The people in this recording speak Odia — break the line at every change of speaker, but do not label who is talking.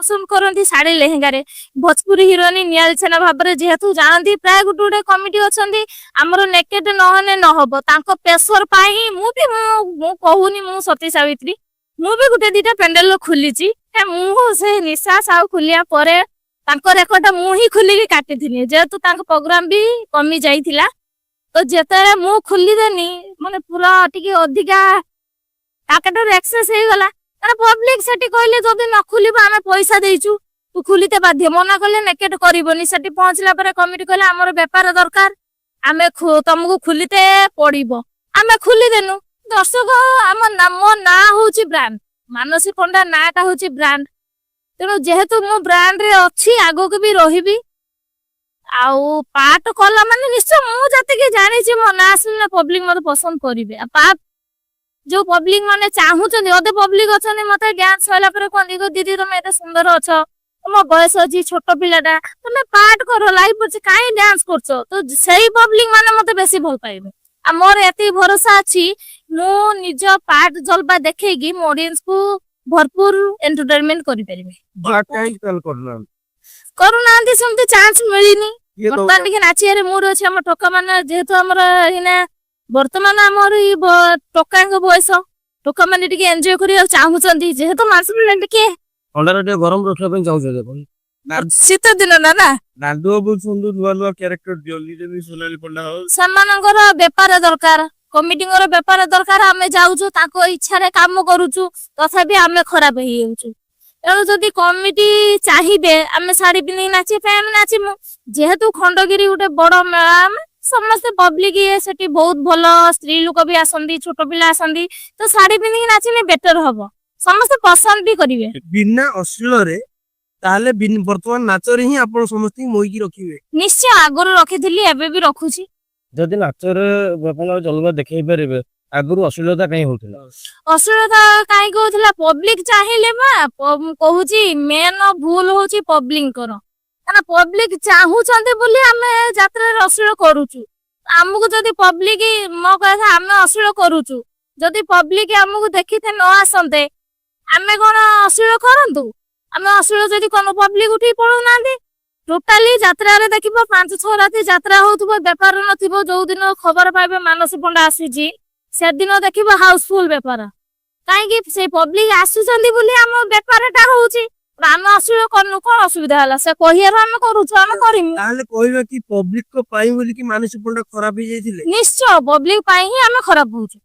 ପସନ୍ଦ କରନ୍ତି ଶାଢୀ ଲେହେଙ୍ଗାରେ। ଭୋଜପୁରୀ ହିରୋଇନ ନିଆଲ ଛେନା ଭାବରେ ଯେହେତୁ ଜାଣନ୍ତି, ପ୍ରାୟ ଗୋଟେ ଗୋଟେ କମିଟି ଅଛନ୍ତି, ଆମର ନେକେଟ ନହେଲେ ନହବ। ତାଙ୍କ ପ୍ରେସର ପାଇଁ ହିଁ ମୁଁ ବି ମୁଁ କହୁନି ମୁଁ ସତୀ ସାବିତ୍ରୀ, ମୁଁ ବି ଗୋଟେ ଦିଟା ପେଣ୍ଡେଲ ଖୋଲିଛି। ମୁଁ ସେ ନିଶା ସାହୁ ଖୋଲିବା ପରେ ତାଙ୍କ ରେକର୍ଡ ମୁଁ ହିଁ ଖୋଲିକି କାଟିଥିଲି, ଯେହେତୁ ତାଙ୍କ ପ୍ରୋଗ୍ରାମ ବି କମି ଯାଇଥିଲା। ତ ଯେତେବେଳେ ମୁଁ ଖୋଲିଦେନି, ମାନେ ପୁରା ଟିକେ ଅଧିକା ତାଙ୍କଠାରୁ ଏକ୍ସେସ ହେଇଗଲା। କାରଣ ପବ୍ଲିକ ସେଠି କହିଲେ, ଯଦି ନ ଖୋଲିବ, ଆମେ ପଇସା ଦେଇଛୁ, ତୁ ଖୋଲିତେ ବାଧ୍ୟ। ମନା କଲେ ନେକେଟ କରିବନି। ସେଠି ପହଞ୍ଚିଲା ପରେ କମିଟି କହିଲେ, ଆମର ବେପାର ଦରକାର, ଆମେ ତମକୁ ଖୋଲିତେ ପଡିବ। ଆମେ ଖୋଲିଦେନୁ। ଦର୍ଶକ ଆମ ମୋ ନାଁ ହଉଛି ବ୍ରାଣ୍ଡ, ମାନସୀ ପଣ୍ଡା ନାଁଟା ହଉଛି ବ୍ରାଣ୍ଡ। ତେଣୁ ଯେହେତୁ ମୁଁ ବ୍ରାଣ୍ଡରେ ଅଛି, ଆଗକୁ ବି ରହିବି। ଆଉ ପାର୍ଟ କଲା ମାନେ ନିଶ୍ଚୟ ମୁଁ ଯେତିକି ଜାଣିଛି, ମୋ ନାଁ ଶୁଣିଲେ ପବ୍ଲିକ ମତେ ପସନ୍ଦ କରିବେ। ଆଉ ପାର୍ଟ ଯୋଉ ପବ୍ଲିକ ମାନେ ଚାହୁଁଛନ୍ତି, ଅଧେ ପବ୍ଲିକ ଅଛନ୍ତି, ମତେ ଡ୍ୟାନ୍ସ ସରିଲା ପରେ କୁହନ୍ତି, "ଦିଦି, ତମେ ଏତେ ସୁନ୍ଦର ଅଛ, ତମ ବୟସ ଅଛି, ଛୋଟ ପିଲାଟା, ତମେ ପାର୍ଟ କର, ଲାଇଫ ଅଛି, କାହିଁ ଡ୍ୟାନ୍ସ କରୁଛ?" ତ ସେଇ ପବ୍ଲିକ ମାନେ ମତେ ବେଶୀ ଭଲ ପାଇବେ। ଆଉ ମୋର ଏତିକି ଭରସା ଅଛି, ମୁଁ ନିଜ ପାର୍ଟ ଜଲବା ଦେଖେଇକି ମୋ ଅଡିଏନ୍ସ କୁ ଭରପୁର ଏଣ୍ଟରଟେନମେଣ୍ଟ କରିପାରିବି।
ପାର୍ଟ କାହିଁକି ତାହେଲେ କରୁନାହାନ୍ତି?
କରୁନାହାନ୍ତି, ସେମିତି ଚାନ୍ସ ମିଳିନି।
କିଏ
ବର୍ତ୍ତମାନ ଟିକେ ନାଚିବାରେ ମୁଡ ଅଛି। ଆମ ଟୋକା ମାନେ ଯେହେତୁ ଆମର ଏଇନା ବର୍ତ୍ତମାନ ଆମର ଏଇ ଟୋକାଙ୍କ ବୟସ, ଟୋକା ମାନେ ଟିକେ ଏନ୍ଜୟ କରିବାକୁ ଚାହୁଁଛନ୍ତି, ଯେହେତୁ ମାସ ଟିକେ
ଥଣ୍ଡାରେ ଟିକେ ଗରମ ରଖିବା ପାଇଁ ଚାହୁଁଛନ୍ତି ଆପଣ।
ଶୀତ ଦିନ ନା ନା।
ନାଣ୍ଡୁଆ ବୁଲୁଛନ୍ତି, ନୂଆ ନୂଆ କ୍ୟାରେକ୍ଟର ଦିଅନ୍ତି, ଯେମିତି ସୋନାଲି ପଣ୍ଡା ହଉ।
ସେମାନଙ୍କର ବେପାର ଦରକାର, କମିଟିଙ୍କର ବେପାର ଦରକାର। ଆମେ ଯାଉଛୁ, ତାଙ୍କ ଇଚ୍ଛାରେ କାମ କରୁଛୁ, ତଥାପି ଆମେ ଖରାପ ହେଇଯାଉଛୁ। ତେଣୁ ଯଦି କମିଟି ଚାହିଁବେ ଆମେ ଶାଢୀ ପିନ୍ଧିକି ନାଚିବା ପାଇଁ, ଆମେ ନାଚିବୁ। ଯେହେତୁ ଖଣ୍ଡଗିରି ଗୋଟେ ବଡ ମେଳା, ଆମେ ସମସ୍ତେ ପବ୍ଲିକ ଇଏ, ସେଠି ବହୁତ ଭଲ ସ୍ତ୍ରୀ ଲୋକ ବି ଆସନ୍ତି, ଛୋଟ ପିଲା ଆସନ୍ତି। ତ ଶାଢୀ ପିନ୍ଧିକି ନାଚିଲେ ବେଟର ହବ, ସମସ୍ତେ ପସନ୍ଦ ବି କରିବେ।
ବିନା ଅଶ୍ଳୀଳରେ ତାହେଲେ ବର୍ତ୍ତମାନ ନାଚରେ ହିଁ ଆପଣ ସମସ୍ତଙ୍କୁ ମୋହିକି ରଖିବେ?
ନିଶ୍ଚୟ, ଆଗରୁ ରଖିଥିଲି, ଏବେ ବି ରଖୁଛି।
ଯଦି ନାଚରେ ଆପଣ ଜଲବା ଦେଖେଇ ପାରିବେ, ଆଗରୁ ଅଶ୍ଳୀଳତା କାହିଁ ହଉଥିଲା?
ଅଶ୍ଳୀଳତା କାହିଁକି ହଉଥିଲା? ପବ୍ଲିକ ଚାହିଁଲେ ବା ମୁଁ କହୁଛି, ମେନ ଭୁଲ ହଉଛି ପବ୍ଲିକଙ୍କର। କାରଣ ପବ୍ଲିକ ଚାହୁଁଛନ୍ତି ବୋଲି ଆମେ ଯାତ୍ରାରେ ଅଶ୍ଳୀଳ କରୁଛୁ। ଆମକୁ ଯଦି ପବ୍ଲିକ, ମୋ କଥା, ଆମେ ଅଶ୍ଳୀଳ କରୁଛୁ, ଯଦି ପବ୍ଲିକ ଆମକୁ ଦେଖିତେ ନ ଆସନ୍ତେ, ଆମେ କଣ ଅଶ୍ଳୀଳ କରନ୍ତୁ? ଆମେ ଅଶ୍ଳୀଳ ଯଦି କଣ, ପବ୍ଲିକ ଉଠିକି ପଳଉନାହାନ୍ତି? ଟୋଟାଲି ଯାତ୍ରାରେ ଦେଖିବ, 5-6 ରାତି ଯାତ୍ରା ହଉଥିବ, ବେପାର ନଥିବ। ଯୋଉ ଦିନ ଖବର ପାଇବେ ମାନସୀ ପଣ୍ଡା ଆସିଛି, ସେଦିନ ଦେଖିବ ହାଉସଫୁଲ ବେପାର। କାହିଁକି? ସେ ପବ୍ଲିକ ଆସୁଛନ୍ତି ବୋଲି ଆମ ବେପାର ଟା ହଉଛି। ଆମେ ଅଶ୍ଳୀଳ କରିନୁ, କଣ ଅସୁବିଧା ହେଲା? ସେ କହିବାରୁ ଆମେ କରୁଛୁ, ଆମେ କରିମୁ।
ତାହେଲେ କହିବା କି ପବ୍ଲିକଙ୍କ ପାଇଁ ବୋଲିକି ମାନସୀ ପଣ୍ଡା ଖରାପ ହେଇଯାଇଥିଲେ?
ନିଶ୍ଚୟ, ପବ୍ଲିକ ପାଇଁ ହିଁ ଆମେ ଖରାପ ହଉଛୁ।